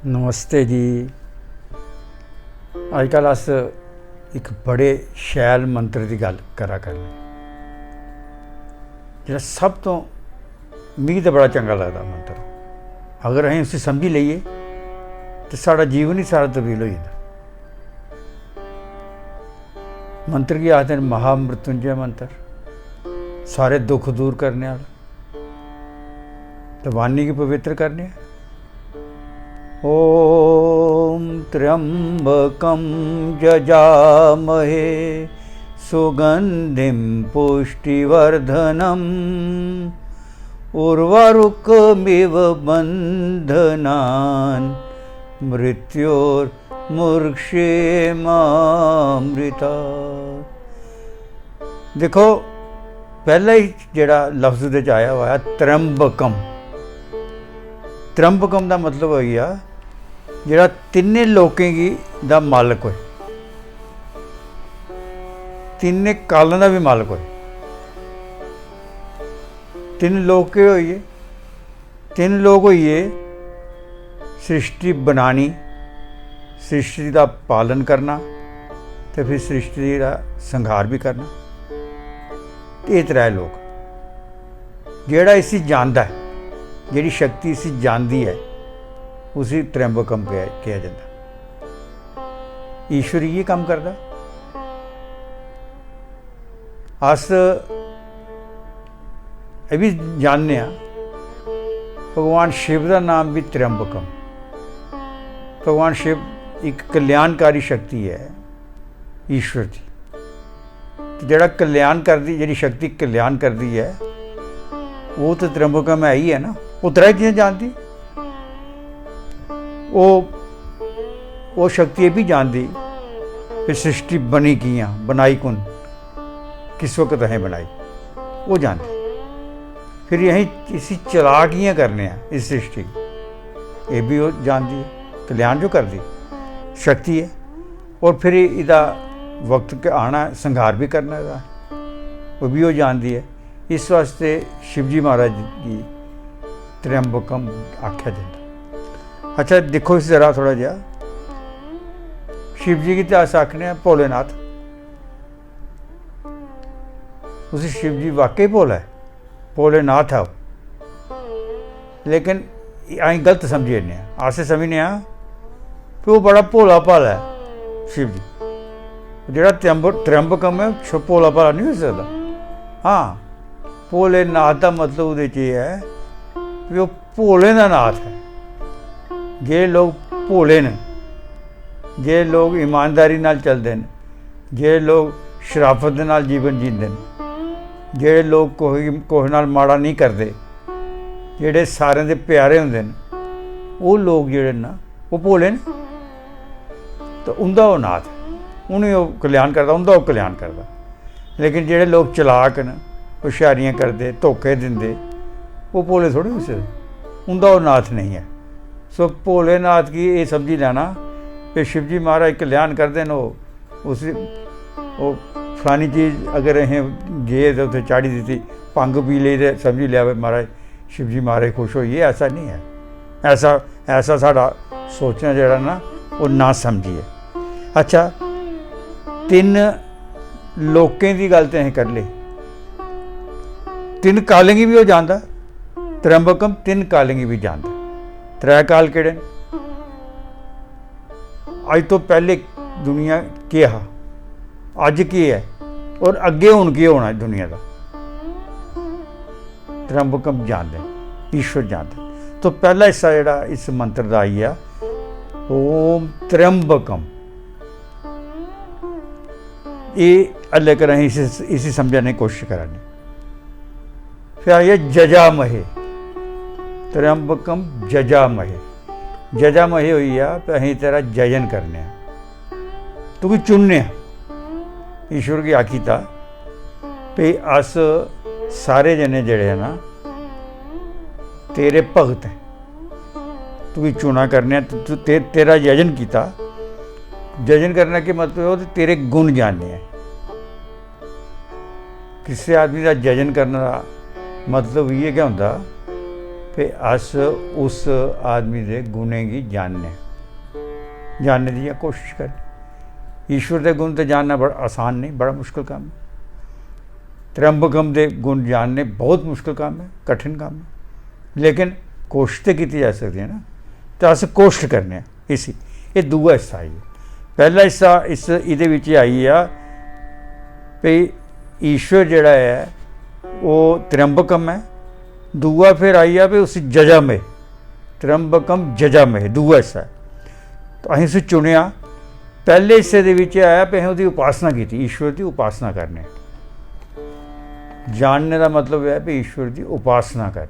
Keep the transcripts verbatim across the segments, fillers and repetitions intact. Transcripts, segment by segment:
नमस्ते जी। अजकल अस इक बड़े शैल मंत्र दी गल्ल करा करने, जेह्ड़ा सब तो, मिगी ते बड़ा चंगा लगदा मंत्र। अगर असें उसी समझी लेइए ते साढ़ा जीवन ही सारा तब्दील होई जंदा। मंत्र गी आखदे न महामृत्युंजय मंत्र, सारे दुख दूर करने आह्ला, ते वाणी गी पवित्र करने आं। ॐ त्र्यम्बकं यजामहे सुगन्धिं पुष्टिवर्धनम् उर्वारुकमिव बन्धनान् मृत्योर्मुक्षेमामृतात्। दिक्खो, पैह्ला ही जेह्ड़ा लफ्ज ओह्दे च आया होआ ऐ, त्र्यंबकम। त्र्यंबकम दा मतलब होई गेआ जेह्ड़ा तिन्ने लोकें गी, दा मालक होए, तिन्ने कालें दा बी मालक होए। तिन्न लोक केह् होई गे? तिन्न लोक होई गे, सृष्टि बनानी, सृष्टि दा पालन करना ते फिर सृष्टि दा संहार बी करना। एह् त्रै लोक। जेह्ड़ा इसी जानदा ऐ, जेह्ड़ी शक्ति इसी जानदी ऐ, उसी त्र्यंबकम केहा, केहा जंदा। ईश्वर इ'यै कम्म करदा। अस एह् बी जानने आं, भगवान शिव दा नाम बी त्र्यंबकम। भगवान शिव इक कल्याणकारी शक्ति ऐ ईश्वर दी। ते जेह्ड़ा कल्याण करदी, जेह्ड़ी शक्ति कल्याण करदी ऐ, ओह् ते त्र्यंबकम है ही ऐ ना। ओह् त्रै चीजां जानदी। ओह्, ओह् शक्ति एह् बी जानदी कि सृष्टि बनी कि'यां, बनाई कु'न, किस वक्त असें बनाई, ओह् जानदी। फिर असें इसी चला कि'यां करने आं, इस सृष्टि गी, एह् बी ओह् जानदी ऐ। कल्याण जो करदी शक्ति ऐ। और फिर एह्दा वक्त के आना ऐ, संहार बी करना एह्दा, ओह् बी ओह् जानदी ऐ। इस वास्ते शिवजी महाराज गी त्र्यंबकम आखेआ जंदा। अच्छा, दिक्खो इस जरा थोह्ड़ा जेहा, शिवजी गी ते अस आखने आं भोलेनाथ, उसी शिवजी वाकई भोला ऐ, भोलेनाथ ऐ ओह्। लेकिन असीं गलत समझी जन्ने आं। अस समझने आं कि ओह् बड़ा भोला भाला ऐ शिव जी। जेह्ड़ा त्र्यंब-, त्र्यंबकम ऐ, छ-, भोला भाला निं होई सकदा। हां, भोलेनाथ दा मतलब ओह्दे च एह् ऐ कि ओह् भोलें दा नाथ ऐ। जेह्ड़े लोक भोले न, जेह्ड़े लोक ईमानदारी नाल चलदे न, जेह्ड़े लोक शराफत दे नाल जीवन जींदे न, जेह्ड़े लोक कुसै गी, कुसै नाल माड़ा नेईं करदे, जेह्ड़े सारें दे प्यारे होंदे न, ओह् लोक जेह्ड़े न, ओह् भोले न। ते उं'दा ओह् नाथ ऐ, उ'नें ओह् कल्याण करदा, उं'दा ओह् कल्याण करदा। लेकिन जेह्ड़े लोक चलाक न, हुशारियां करदे, धोखे दिंदे, ओह् भोले थोड़े होई सकदे। उं'दा ओह् नाथ नेईं ऐ। सो भोलेनाथ गी एह् समझी लैना कि शिवजी महाराज कल्याण करदे न, ओह् उसी, ओह् फलानी चीज अगर असें गे ते उत्थै चाढ़ी दित्ती, भंग पी लेई ते समझी लेआ भाई महाराज शिवजी महाराज खुश होई गे, ऐसा निं ऐ। ऐसा, ऐसा साढ़ा सोचना जेह्ड़ा ना, ओह् ना समझी ऐ। अच्छा, तिन्न लोकें दी गल्ल ते असें करी लेई, तिन्न कालें गी बी ओह् जानदा, त्र्यंबकम तिन्न कालें गी बी जानदा। त्रै काल केह्ड़े न? अज्ज तो पैह्ले दुनिया केह् हा, अज्ज केह् ऐ, और अग्गें हून केह् होना दुनिया दा, त्र्यंबकम जानदे न, ईश्वर जानदे न। तो पैह्ला हिस्सा जेह्ड़ा इस मंत्र दा आई गेआ, ओम त्र्यंबकम। एह् हल्ले कर असें इसी, इसी समझने दी कोशिश करा ने। फिर आई गेआ जजामहे, त्र्यंबकम जजामहे। जजामहे होई गेआ कि असें तेरा जजन करने आं, तुगी चुनने आं। ईश्वर गी आखी दित्ता भई अस सारे जने जेह्ड़े आ ना, तेरे भगत ऐ, तुगी चुना करने आं, तू, तू, ते, तेरा जजन कीता। जजन करना केह् मतलब? ओह् ते तेरे गुण जानने आं। किसे आदमी दा जजन करने दा मतलब इ'यै गै होंदा ते अस उस आदमी दे गुणें गी जानने, जानने दी कोशिश करने। ईश्वर दे गुण ते जानना बड़ा आसान नहीं, बड़ा मुश्कल कम्म ऐ। त्र्यंबकम दे गुण जानने बहुत मुश्कल कम्म ऐ, कठिन कम्म ऐ, लेकिन कोशिश ते कीती जा सकदी ऐ ना। ते अस कोशिश करने आं इसी। एह् दूआ हिस्सा आई गेआ। पैह्ला हिस्सा इस, एह्दे बिच आई गेआ भई ईश्वर जेह्ड़ा ऐ ओह् त्र्यंबकम ऐ। दूआ फिर आई गेआ भई उसी जजामहे, त्र्यंबकम जजामहे, दूआ हिस्सा ऐ। तो असें उसी चुनेआ। पैह्ले हिस्से दे बिच आया भई असें ओह्दी उपासना कीती, ईश्वर दी उपासना करने। जानने दा मतलब ऐ भई ईश्वर दी उपासना कर।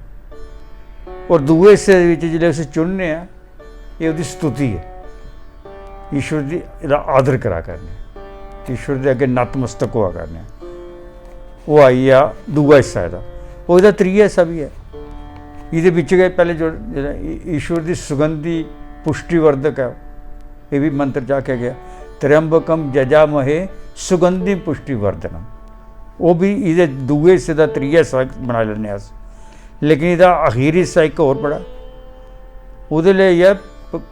और दूए हिस्से दे बिच जिसलै उसी चुनने आं, एह् ओह्दी स्तुति ऐ, ईश्वर दी, एह्दा आदर करा करने, ईश्वर दे अग्गें नतमस्तक होआ करने। ओह् आई गेआ दूआ हिस्सा एह्दा। ओह्दा त्रीया हिस्सा बी ऐ। एह्दे बिच गै पैह्ले जो जेह्ड़ा ई-, ईश्वर दी सुगंधी पुष्टिवर्धक ऐ, एह् बी मंत्र च आखेआ गेआ, "त्र्यंबकम जजामहे सुगंधिम पुष्टिवर्धनम।" ओह् बी एह्दे दूए हिस्से दा त्रीया हिस्सा बनाई लैन्ने अस। लेकिन एह्दा अखीरी हिस्सा इक होर बड़ा, ओह्दे लेई ऐ प-,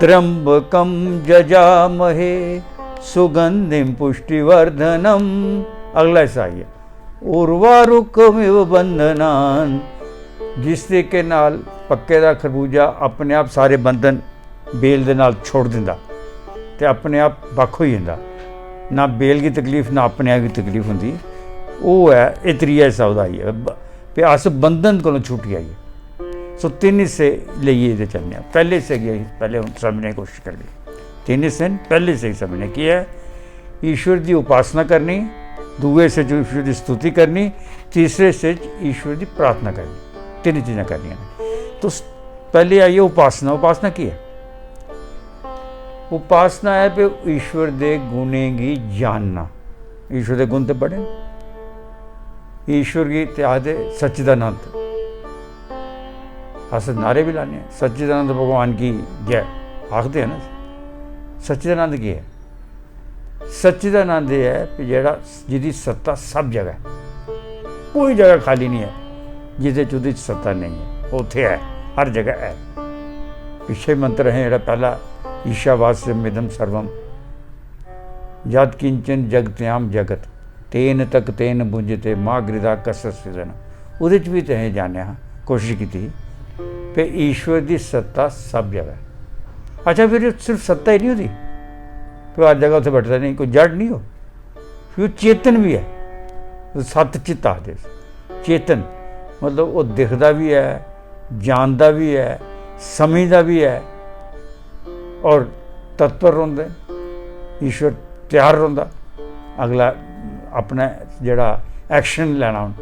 "त्र्यंबकम जजामहे सुगंधिम पुष्टिवर्धनम।" अगला हिस्सा आई गेआ, "उर्वारुकमिव बंधनान।" जिस तरीके नाल पक्के दा खरबूजा अपने आप सारे बंधन बेल दे नाल छोड़ दिंदा ते अपने आप बक्ख होई जंदा, ना बेल गी तकलीफ ना अपने आप गी तकलीफ होंदी। ओह् ऐ, एह् त्रीया हिस्सा ओह्दा आई गेआ, ब-, भई अस बंधन कोलों छुट्टी आइए। सो तिन्न हिस्से लेइयै एह्दे चलने आं। पैह्ले हिस्से गी अस पैह्ले हून समझने दी कोशिश करगे। तिन्न हिस्से न, पैह्ले हिस्से गी समझने। केह् ऐ? ईश्वर दी उपासना करनी, दूए हिस्से च ईश्वर दी स्तुति करनी, तीसरे हिस्से च ईश्वर दी प्रार्थना करनी। तिन्न चीजां करनियां न। तुस पैह्ले आई गेआ उपासना। उपासना केह् ऐ? उपासना ऐ भई ईश्वर दे गुणें गी जानना। ईश्वर दे गुण ते बड़े न। ईश्वर गी ते आखदे सच्चिदानंद। अस नारे बी लान्ने आं, "सच्चिदानंद भगवान की जय", आखदे हैं ना। सच्चिदानंद केह् ऐ? सच्चिदानंद एह् ऐ कि जेह्ड़ा, जेह्दी सत्ता सब जगह ऐ, कोई जगह खाली निं ऐ जेह्दे च ओह्दी सत्ता नेईं ऐ। ओह् उत्थै ऐ, हर जगह ऐ। पिच्छे मंत्र असें जेह्ड़ा पैह्ला, "ईशावास्यमिदं सर्वम, यत् किंचन जगत्याम जगत, तेन तक तेन भुंजते, मा गृधा कस्यचिदन्नम।" ओह्दे च बी ते असें जानेआ हा, कोशिश कीती ही, ते ईश्वर दी सत्ता सब जगह ऐ। अच्छा, फिर सिर्फ सत्ता ही निं होंदी, फिर हर जगह उत्थै बैठे दा निं, कोई जड़ निं हो, फिर ओह् चेतन बी ऐ, सत चित्त आखदे उसी। चेतन मतलब ओह् दिखदा बी ऐ, जानदा बी ऐ, समझदा बी ऐ, और तत्पर रौंह्दे न। ईश्वर त्यार रौंह्दा अगला अपना जेह्ड़ा action लैना, हून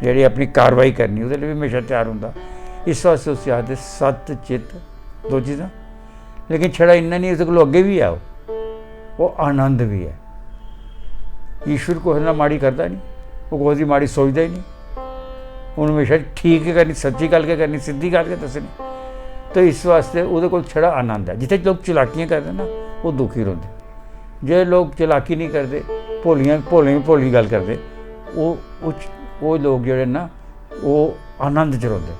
जेह्ड़ी अपनी कार्रवाई करनी, ओह्दे लेई बी म्हेशा त्यार रौंह्दा। इस वास्तै उसी आखदे सत चित्त, दो चीजां। लेकिन छड़ा इन्ना निं, उसदे कोला अग्गें बी ऐ ओह्, ओह् आनंद बी ऐ। ईश्वर कुसै नाल माड़ी करदा निं, ओह् कुसै दी माड़ी सोचदा ही निं। उ'न्न म्हेशा ठीक गै करनी, सच्ची गल्ल गै करनी, सिद्धी गल्ल गै दस्सनी। ते इस वास्तै ओह्दे कोल छड़ा आनंद ऐ। जित्थै लोक चलाकियां करदे ना, ओह् दुखी रौंह्दे। जे लोक चलाकी निं करदे, भोलियां, भोलें, भोली गल्ल करदे, ओह्, ओह् च-, ओह् लोक जेह्ड़े ना, ओह् आनंद च रौंह्दे,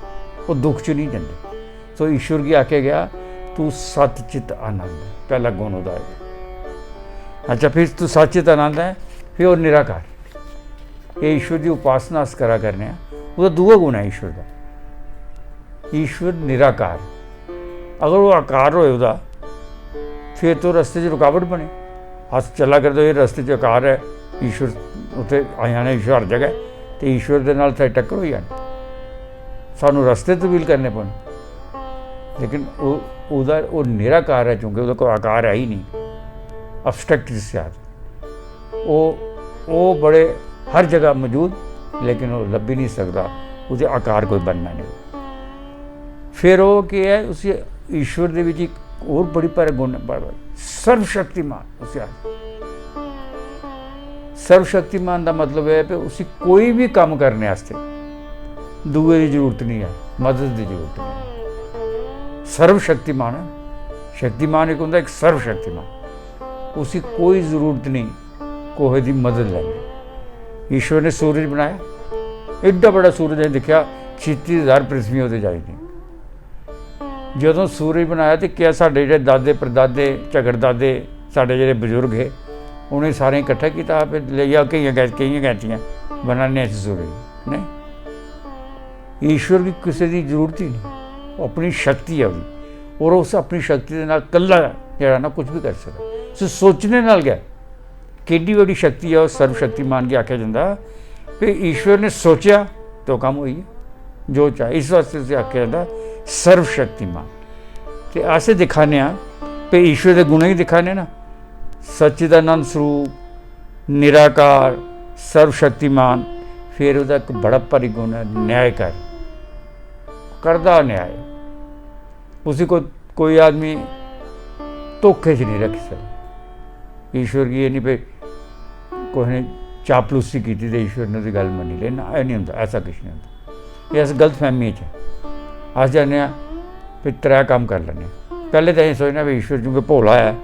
ओह् दुख च निं जंदे। तो ईश्वर गी आखेआ गेआ, "तू सत चित आनंद ऐ।" पैह्ला गुण ओह्दा ऐ। अच्छा, फिर तू सत चित आनंद ऐ, फिर ओह् निराकार। एह् ईश्वर दी उपासना अस करा करने आं, ओह्दा दूआ गुण ऐ ईश्वर दा। ईश्वर निराकार। अगर ओह् आकार होए ओह्दा, फिर तो रस्ते च रुकावट बने। अस चला करदे होई रस्ते च आकार ऐ, ईश्वर उत्थै आई जाना, ईश्वर हर जगह ऐ, ते ईश्वर दे नाल साढ़ी टक्कर होई जानी, सानूं रस्ते तब्दील करने पौने। लेकिन ओह्, ओह्दा, ओह् निराकार ऐ, क्योंकि ओह्दा कोई आकार है ही नहीं, abstract जिसी आखदे। ओह्, ओह् बड़े हर जगह मौजूद, लेकिन ओह् लब्भी नहीं सकदा, ओह्दे आकार कोई बनना नहीं। फिर ओह् केह् ऐ, उसी ईश्वर दे बिच इक होर बड़ी भारी गुण, बड़ा, बड़ा सर्वशक्तिमान उसी आखदे। सर्वशक्तिमान दा मतलब ऐ कि उसी कोई बी कम्म करने आस्तै दूए दी जरूरत नहीं ऐ, मदद दी जरूरत नहीं ऐ। सर्वशक्तिमान ऐ, शक्तिमान इक होंदा, इक सर्वशक्तिमान। उसी कोई जरूरत नहीं कुसै दी मदद लैने। ईश्वर ने सूरज बनाया, एड्डा बड़ा सूरज, असें दिक्खेआ, छित्ती हजार पृथ्वी ओह्दे च आई दी। जदूं सूरज बनाया ते क्या साढ़े जेह्ड़े दादे परदादे झगड़दादे साढ़े जेह्ड़े बजुर्ग हे उ'नें सारें किट्ठा कीता हा, "लेई आओ केइयां गै-, केइयां गैंतियां बनाने आं इस सूरज गी।" नहीं, ईश्वर गी कुसै दी जरूरत ही नहीं, ओह् अपनी शक्ति ऐ ओह्दी, और उस अपनी शक्ति दे नाल कल्ला जेह्ड़ा ना कुछ बी करी सकदा। उसी सोचने नाल गै केड्डी बड्डी शक्ति ऐ, ओह् सर्वशक्तिमान गी आखेआ जंदा। फिर ईश्वर ने सोचेआ ते ओह् कम्म होई गेआ, जो चाहे। इस वास्ते उसी आखेआ जंदा सर्वशक्तिमान। ते अस दिक्खा ने आं, ते ईश्वर दे गुणें गी दिक्खा ने ना, सच्चिदानंद स्वरूप, निराकार, सर्वशक्तिमान। फिर ओह्दा इक बड़ा भारी गुण ऐ न्यायकारी, करदा न्याय। उसी कोई, कोई आदमी धोखे च नहीं रखी सकदा। ईश्वर गी एह् नहीं भाई कुसै ने चापलूसी कीती ते ईश्वर ने ओह्दी गल्ल मन्नी लेई, ना, एह् नहीं होंदा, ऐसा किश नहीं होंदा। एह् अस गलतफैह्मी च आं। अस जन्ने आं भी त्रै कम्म करी लैन्ने आं। पैह्लें ते असें सोचना भी ईश्वर चूंकि भोला ऐ,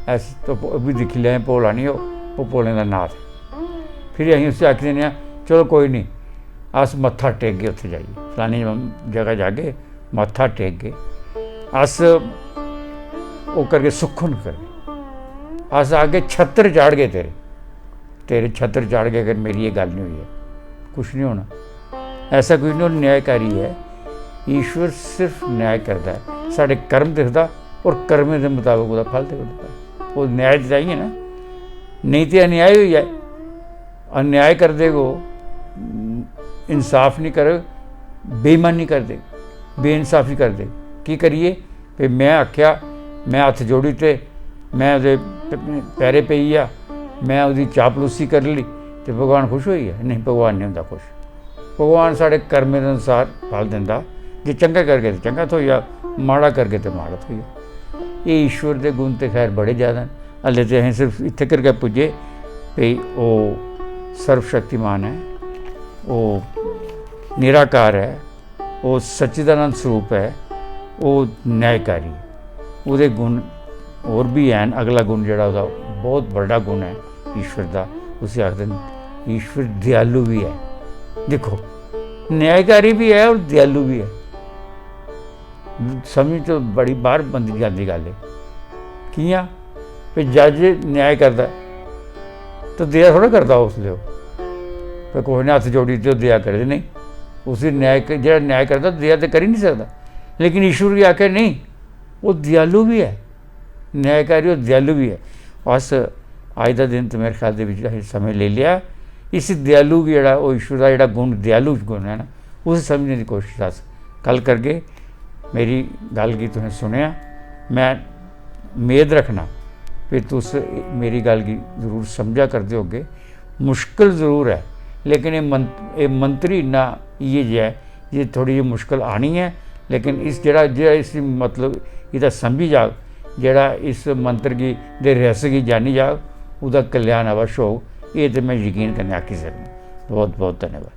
अस तो ओह् बी दिक्खी लैं, भोला नहीं ओह्, ओह् भोलें दा नाथ ऐ। फिर असीं उसी आखी दिन्ने आं, "चलो कोई नहीं, अस मत्था टेकगे उत्थै जाइयै, फलानी जगह जागे, मत्था टेकगे, अस ओह् करगे, सुक्खन करगे, अस आगे छत्तर चाढ़गे तेरे, तेरे छत्तर चाढ़गे अगर मेरी एह् गल्ल नहीं होई ऐ, कुछ नहीं होना।" ऐसा कुछ नहीं, ओह् न्यायकारी ऐ। ईश्वर सिर्फ न्याय करदा ऐ, साढ़े कर्म दिखदा और कर्में दे मताबक ओह्दा फल देई ओड़दा ऐ। ओह् न्याय ते ताइयें ना, नेईं ते अन्याय होई जाए। अन्याय करदे गो, इंसाफ नहीं करग, बेईमानी करदे, बेइंसाफी करदे। की करिए? भी में आखेआ, में हत्थ जोड़ी ते में ओह्दे प-, पैरें पेई गेआ, में ओह्दी चापलूसी करी लेई ते भगवान खुश होई गेआ? नहीं, भगवान नहीं होंदा खुश। भगवान साढ़े कर्में दे अनुसार फल दिंदा। जे चंगा करगे ते चंगा थ्होई जा, माड़ा करगे ते माड़ा थ्होई जा। एह् ईश्वर दे गुण ते खैर बड़े ज्यादा न। हल्ले ते असें सिर्फ इत्थै कर गै पुज्जे भई ओह् सर्वशक्तिमान ऐ, ओह् निराकार ऐ, ओह् सच्चिदानंद स्वरूप ऐ, ओह् न्यायकारी। ओह्दे गुण होर बी हैन। अगला गुण जेह्ड़ा ओह्दा बहुत बड्डा गुण ऐ ईश्वर दा, उसी आखदे न ईश्वर दयालु बी ऐ। दिक्खो, न्यायकारी बी ऐ और दयालु बी ऐ। समझ तो बड़ी बाहर बंदी जांदी गल्ल ऐ। कि'यां? भी जज न्याय करदा ऐ, ते दया थोड़ा करदा उसलै ओह्। ते कुसै ने हत्थ जोड़ी ते ओह् दया करे, नहीं। उसी न्याय क-, जेह्ड़ा न्याय करदा, दया ते करी नहीं सकदा। लेकिन ईश्वर गी आखेआ, नहीं, ओह् दयालु बी ऐ, न्यायकारी, ओह् दयालु बी ऐ। अस अज्ज दा दिन ते मेरे ख्याल दे बिच असें समें लेई लेआ। इस दयालु गी जेह्ड़ा, ओह् ईश्वर दा जेह्ड़ा गुण, दयालु गुण ऐ ना, उसी समझने दी कोशश अस कल करगे। मेरी गल्ल गी तुसें सुनेआ, में मेद रखना कि तुस मेरी गल्ल गी जरूर समझा करदे होगे। मुश्कल जरूर ऐ, लेकिन एह् मं-, एह् मंत्र ही इन्ना इ'यै जेहा ऐ जे थोह्ड़ी जेही मुश्कल आनी ऐ, लेकिन इस जेह्ड़ा, जेह्ड़ा इसी मतलब एह्दा समझी जाग, जेह्ड़ा इस मंत्र गी, दे रहस्य गी जानी जाग, ओह्दा कल्याण अवश्य होग। एह् ते में यकीन कन्नै आखी सकनां। बहुत बहुत धन्यवाद।